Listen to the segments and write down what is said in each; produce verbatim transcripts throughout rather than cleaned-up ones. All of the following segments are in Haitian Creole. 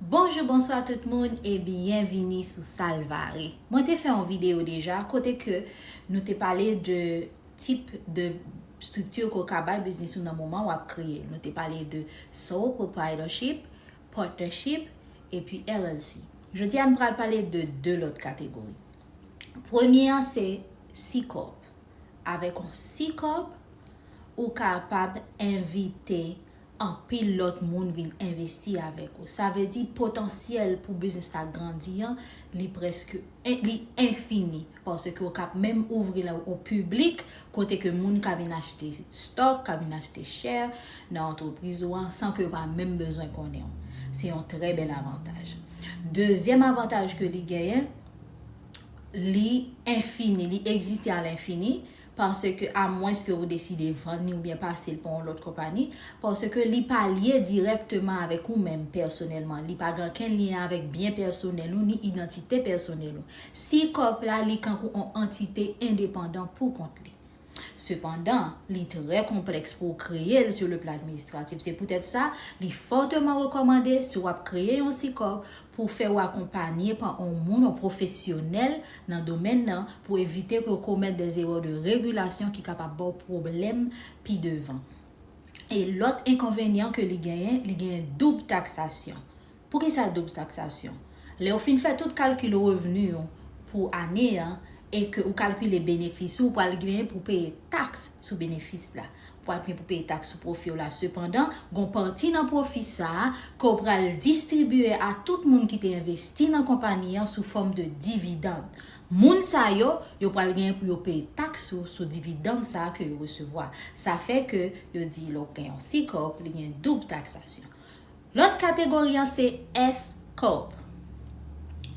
Bonjou, bonswa tout moun e byenvini sou Salvare. Mwen te fè yon videyo deja kote ke nou te pale de tip de strikti ke w ka bay biznis ou nan moman w ap kreye l. Nou te pale de sole proprietorship, partnership, epi L L C. Jodi a, nou pral pale de de lòt kategori. Premye an se C Corp. Avèk yon C Corp, ou kapab envite anpil lòt moun vin envesti avèk ou. Sa vle di potansyèl pou biznis la grandi an, li prèske en- li enfini. Paske ou kap menm ouvri l o piblik, kote ke moun ka vin achte stock, ka vin achte share nan antrepriz ou an, san ke yo pa menm bezwen konnen w. Se yon trè bèl avantaj. Dezyèm avantaj ke li genyen, li enfini, li egziste a lenfini, paske amwens ke ou deside vann li oubyen pase l pou yon lòt konpani, paske li pa lye dirèkteman avèk ou menm pèsonèlman. Li pa gen okenn lyen avèk byen pèsonèl ou ni idantite pèsonèl ou. C Corp la, li kankou yon antite endepandan pou kont li. Sepandan, li trè konplèks pou w kreye l sou le plan administratif. Se poutèt sa, li fòteman rekòmande si w ap kreye yon C Corp pou fè w akonpanye pa yon moun, yon pwofesyonèl nan domèn nan, pou evite ke w komèt de erè de regilasyon ki kapab ba w pwoblèm pi devan. E lòt enkonvenyan ke li genyen, li genyen doub taksasyon. Poukisa doub taksasyon? Lè w fin fè tout kalkil revni w pou ane an e ke ou kalkile benefis ou, ou pral gen pou peye taks sou benefis la. Ou pral gen pou peye taks sou pwofi w la. Sepandan, gon pati nan pwofi sa a ke w pral distribye a tout moun ki te envesti nan konpayi an sou fòm de dividann. Moun sa yo, yo pral gen pou yo peye taks ou sou dividann sa a ke yo resevwa. Sa fè ke yo di lè w gen yon C Corp, li gen doub taksasyon. Lòt kategori an se S Corp.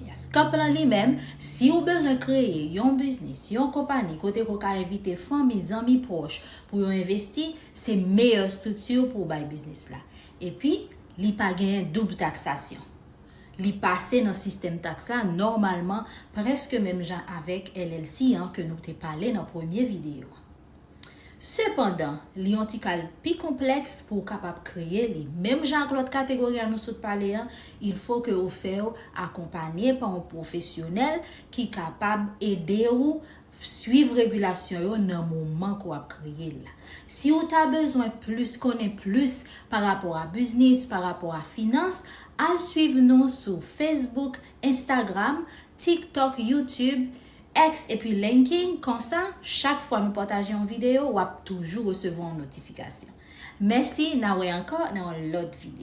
S Corp lan li menm, si ou bezwen kreye yon biznis, yon konpayi kote ke w ka envite fanmi, zanmi pwòch pou yo envesti, se meyè estrikti pou w bay biznis la. Epi, li pa genyen doub taksasyon. Li pase nan sistèm taks la nòmalman prèske menm jan avèk L L C an ke nou te pale nan premye videyo a. Sepandan, li yon ti kal pi konplèks pou w kapab kreye li. Menm jan ak lòt kategori a nou sot pale an, il faut que ou fè w akonpanye pa yon pwofesyonèl ki kapab ede ou swiv regilasyon yo nan moman ke w ap kreye l la. Si ou ta bezwen plis konnen plis pa rapò a biznis, pa rapò a finans, al swiv nou sou Facebook, Instagram, TikTok, YouTube, X epi LinkedIn, konsa, chak fwa nou pataje yon videyo, w ap toujou resevwa yon notifikasyon. Mèsi, n a wè ankò nan yon lòt videyo.